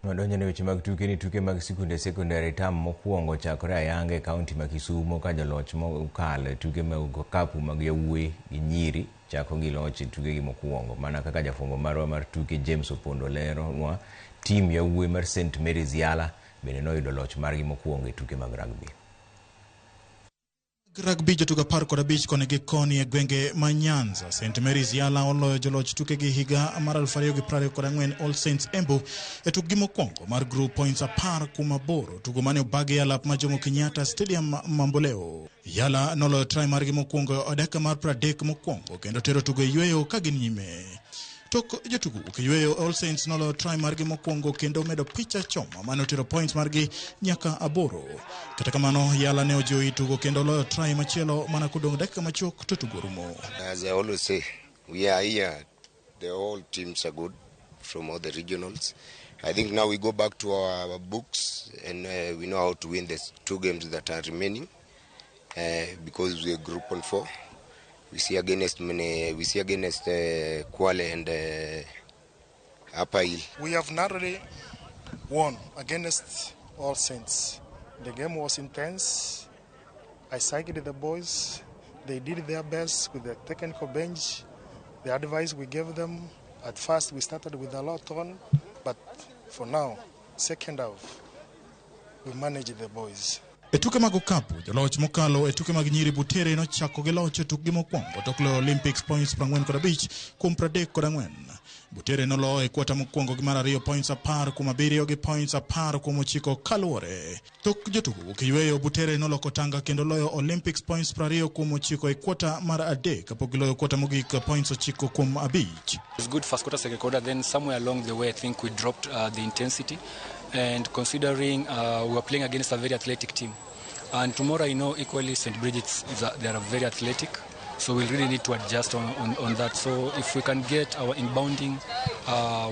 Wadonjo ne weche mag tuke ni tuke mag sikunde sekondari tam mokwongo chakore ayanga e kaunti ma Kisumo ka joloch mokalo e tuke mag okapu mag yawuoyi gi nyiri chako gi loch e tukegi mokwongo. Mana kaka jafwambo marwa mar tuke James Opondo leronwa, tim yawuoyi mar St Mary's Yala bende noyudo loch margi mokwongo e tuke mag rugby. Rugby jotugo 15 koni gi koni e gwenge ma Nyanza. St Mary's Yala oloyo joloch tukegi higa mar 2024 All Saints Embu e tukgi mokwongo mar group points 10 kuom 8, tugo mane obagi e alap ma Jomo Kenyatta Stadium Mamboleo. Yala noloyo try margi mokwongo e dakika mar 30 mokwongo kendo tero tugo e yweyo ka gin nyime. Tok jotugo wuok e yweyo, All Saints noloyo try margi mokwongo kendo medo picha choma mane otero points margi nyaka 8. Kata kamano, Yala ne ojiwo i tugo kendo loyo try machielo mana kodong' dakika machuok to tugo rumo. As I always say, we are here. The all teams are good from all the regionals. I think now we go back to our books and we know how to win the two games that are remaining because we are group on four. We see against Kwale and Upper Hill. We have narrowly won against All Saints. The game was intense. I psyched the boys. They did their best with the technical bench. The advice we gave them, at first we started with a lot on, but for now, second half, we managed the boys. E tuke mag okapu, joloch mokalo e tuke mag nyiri Butere nochako gi loch e tukgi mokwongo tok loyo Olympics points 45 kuom 34. Butere noloyo e kwata mokwongo gi mar ariyo points 10 kuom 7 gi points 10 kuom 9 kaluwore. Tok jotugo wuok e yweyo, Butere noloko tanga kendo loyo Olympics points 20 kuom 9 e kwata mar adek kapok giloyo kwata mogik points 9 kuom 5. It was good first quarter, second quarter. Then somewhere along the way, I think we dropped the intensity. And considering we were playing against a very athletic team, and tomorrow I know equally St. Bridget's they are very athletic, so we'll really need to adjust on that. So if we can get our inbounding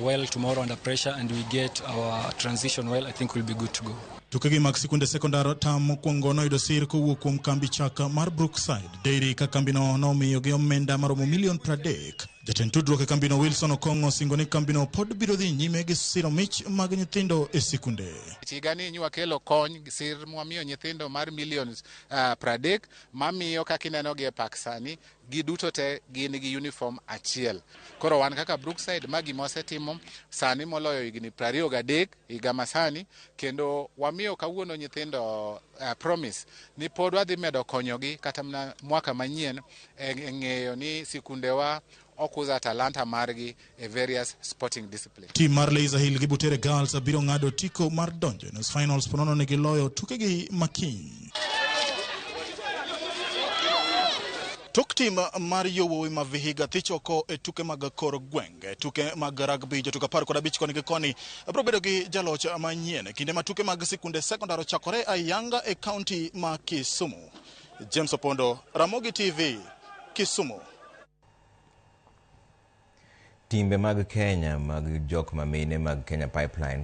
well tomorrow under pressure and we get our transition well, I think we'll be good to go. Tukegi mag sikunde sekondar tam mokwongo noyudo sir kowuok kuom kambi chak mar Brookside Dairy ka kambino nomiyogi omenda maromo milion 30. Jatend tudruok e kambino Wilson Okong'o osingo ni kambino pod biro dhi nyime gi siro mich mag nyithindo e sikunde. Higani nyakelo kony sir mwamiyo nyithindo mar millions 30 mamiyo kaka ineno gi e park sani giduto te gin gi uniform achiel. Koro wan kaka Brookside ma gima wasetimo sani moloyo higni 23 higa masani kendo wamiyo kawuono nyithindo promise ni pod wadhi medo konyogi kata mana mwaka manyien e ng'eyo ni sikundewa okuza talanta margi e various sporting disciplines. Tim mar Laser Hill gi Butere Girls biro ng'ado otiko mar donjo e nus finals ponono ni giloyo tukegi makiny. Tok tim mar yowuowi ma Vihiga thich oko e tuke mag kor gwenge, tuke mag rugby jotugo 15 koni gi koni biro bedo gi jaloch manyien e kinde ma tuke mag sikunde sekondar ochakore ayanga e kaunti ma Kisumu. James Opondo, Ramogi TV, Kisumu. Timbe mag Kenya mag jok mamine mag Kenya Pipeline.